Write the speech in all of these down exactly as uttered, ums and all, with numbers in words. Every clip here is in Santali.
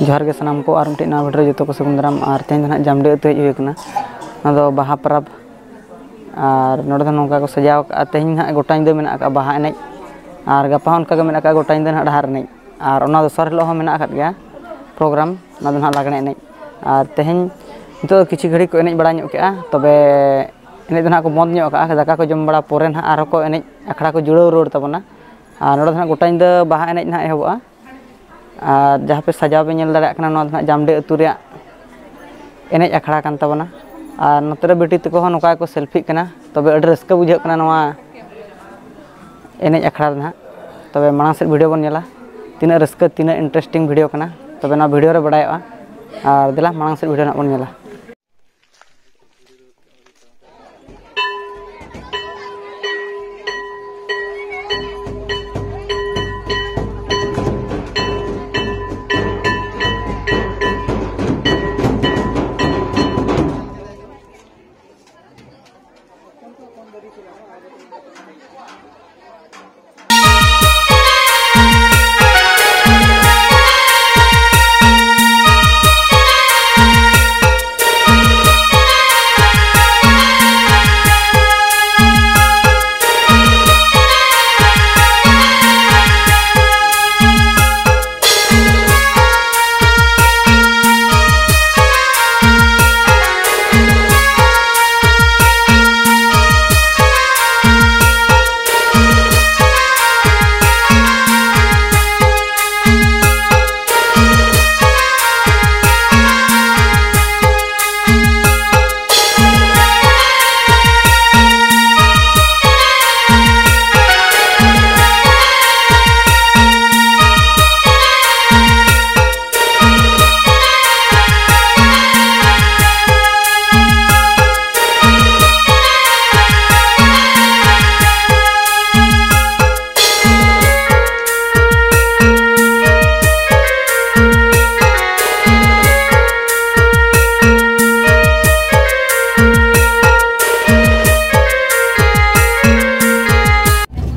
ᱡᱚᱦᱟᱨ ᱜᱮ ᱥᱟᱱᱟᱢ ᱠᱚ, ᱟᱨ ᱢᱤᱫᱴᱤᱡ ᱱᱟᱣᱟ video ᱨᱮ ᱡᱚᱛᱚ ᱠᱚ ᱥᱟᱹᱜᱩᱱ ᱫᱟᱨᱟᱢ᱾ ᱟᱨ ᱛᱮᱦᱮᱧ ᱫᱚ ᱱᱟᱦᱟᱜ ᱡᱟᱢᱰᱤ ᱟᱹᱛᱩ ᱦᱮᱡ ᱦᱩᱭ ᱟᱠᱟᱱᱟ᱾ ᱱᱚᱣᱟ ᱫᱚ ᱵᱟᱦᱟ ᱯᱚᱨᱚᱵᱽ, ᱟᱨ ᱱᱚᱰᱮ ᱫᱚ ᱱᱚᱝᱠᱟ ᱠᱚ ᱥᱟᱡᱟᱣ ᱠᱟᱜᱼᱟ᱾ ᱛᱮᱦᱮᱧ ᱱᱟᱦᱟᱜ ᱜᱚᱴᱟ ᱧᱤᱫᱟᱹ ᱢᱮᱱᱟᱜ ᱟᱠᱟᱫᱼᱟ ᱵᱟᱦᱟ ᱮᱱᱮᱡ, ᱟᱨ ᱜᱟᱯᱟ ᱦᱚᱸ ᱚᱱᱠᱟ ᱜᱮ ᱢᱮᱱᱟᱜ ᱟᱠᱟᱫᱼᱟ ᱜᱚᱴᱟ ᱧᱤᱫᱟᱹ ᱱᱟᱦᱟᱜ ᱰᱟᱦᱟᱨ ᱮᱱᱮᱡ, ᱟᱨ ᱚᱱᱟ ᱫᱚᱥᱟᱨ ᱦᱤᱞᱳᱜ ᱦᱚᱸ ᱢᱮᱱᱟᱜ ᱟᱠᱟᱫ ᱜᱮᱭᱟ program, ᱚᱱᱟ ᱫᱚ ᱱᱟᱦᱟᱜ ᱞᱟᱜᱽᱬᱮ ᱮᱱᱮᱡ᱾ ᱟᱨ ᱛᱮᱦᱮᱧ ᱱᱤᱛᱚᱜ ᱫᱚ ᱠᱤᱪᱷᱩ ᱜᱷᱟᱹᱲᱤᱡ ᱠᱚ ᱮᱱᱮᱡ ᱵᱟᱲᱟ ᱧᱚᱜ ᱠᱮᱜᱼᱟ, ᱛᱚᱵᱮ ᱮᱱᱮᱡ ᱫᱚ ᱱᱟᱦᱟᱜ ᱠᱚ ᱵᱚᱱᱫ ᱧᱚᱜ ᱠᱟᱜᱼᱟ᱾ ᱫᱟᱠᱟ ᱠᱚ ᱡᱚᱢ ᱵᱟᱲᱟ ᱯᱚᱨᱮ ᱱᱟᱦᱟᱜ ᱟᱨᱦᱚᱸ ᱠᱚ ᱮᱱᱮᱡ ᱟᱠᱷᱲᱟ ᱠᱚ ᱡᱩᱲᱟᱹᱣ ᱨᱩᱣᱟᱹᱲ ᱛᱟᱵᱚᱱᱟ᱾ ᱟᱨ ᱱᱚᱰᱮ ᱫᱚ ᱱᱟᱦᱟᱜ ᱜᱚᱴᱟ ᱧᱤᱫᱟᱹ ᱵᱟᱦᱟ ᱮᱱᱮᱡ ᱱᱟᱦᱟᱜ ᱮᱦᱚᱵᱚᱜᱼᱟ᱾ ᱟᱨ ᱡᱟᱦᱟᱸ ᱯᱮ ᱥᱟᱡᱟᱣ ᱯᱮ ᱧᱮᱞ ᱫᱟᱲᱮᱭᱟᱜ ᱠᱟᱱᱟ, ᱱᱚᱣᱟ ᱫᱚ ᱱᱟᱦᱟᱜ ᱡᱟᱢᱰᱤ ᱟᱹᱛᱩ ᱨᱮᱭᱟᱜ ᱮᱱᱮᱡ ᱟᱠᱷᱲᱟ ᱠᱟᱱ ᱛᱟᱵᱚᱱᱟ᱾ ᱟᱨ ᱱᱚᱛᱮ ᱨᱮ ᱵᱤᱴᱤ ᱛᱟᱠᱚ ᱦᱚᱸ ᱱᱚᱝᱠᱟ ᱜᱮᱠᱚ selfieᱜ ᱠᱟᱱᱟ, ᱛᱚᱵᱮ ᱟᱹᱰᱤ ᱨᱟᱹᱥᱠᱟᱹ ᱵᱩᱡᱷᱟᱹᱜ ᱠᱟᱱᱟ ᱱᱚᱣᱟ ᱮᱱᱮᱡ ᱟᱠᱷᱲᱟ ᱨᱮ ᱱᱟᱦᱟᱜ᱾ ᱛᱚᱵᱮ ᱢᱟᱲᱟᱝ ᱥᱮᱫ video ᱵᱚᱱ ᱧᱮᱞᱟ, ᱛᱤᱱᱟᱹᱜ ᱨᱟᱹᱥᱠᱟᱹ, ᱛᱤᱱᱟᱹᱜ interesting video ᱠᱟᱱᱟ, ᱛᱚᱵᱮ ᱱᱚᱣᱟ video ᱨᱮ ᱵᱟᱲᱟᱭᱚᱜᱼᱟ᱾ ᱟᱨ ᱫᱮᱞᱟ ᱢᱟᱲᱟᱝ ᱥᱮᱫ video ᱱᱟᱦᱟᱜ ᱵᱚᱱ ᱧᱮᱞᱟ᱾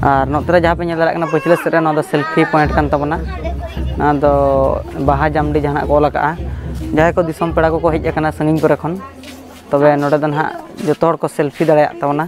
ᱟᱨ ᱱᱚᱛᱮ ᱨᱮ ᱡᱟᱦᱟᱸ ᱯᱮ ᱧᱮᱞ ᱫᱟᱲᱮᱭᱟᱜ ᱠᱟᱱᱟ ᱯᱟᱹᱪᱷᱞᱟᱹ ᱥᱮᱫ ᱨᱮ, ᱱᱚᱣᱟ ᱫᱚ selfie point ᱠᱟᱱ ᱛᱟᱵᱚᱱᱟ᱾ ᱱᱚᱣᱟ ᱫᱚ ᱵᱟᱦᱟ ᱡᱟᱢᱰᱤ ᱡᱟᱦᱟᱱᱟᱜ ᱠᱚ ᱚᱞ ᱟᱠᱟᱫᱼᱟ᱾ ᱡᱟᱦᱟᱸᱭ ᱠᱚ ᱫᱤᱥᱚᱢ ᱯᱮᱲᱟ ᱠᱚᱠᱚ ᱦᱮᱡ ᱟᱠᱟᱱᱟ ᱥᱟᱺᱜᱤᱧ ᱠᱚᱨᱮ ᱠᱷᱚᱱ, ᱛᱚᱵᱮ ᱱᱚᱰᱮ ᱫᱚ ᱱᱟᱦᱟᱜ ᱡᱚᱛᱚ ᱦᱚᱲ ᱠᱚ ᱥᱮᱞᱯᱷᱤ ᱫᱟᱲᱮᱭᱟᱜ ᱛᱟᱵᱚᱱᱟ᱾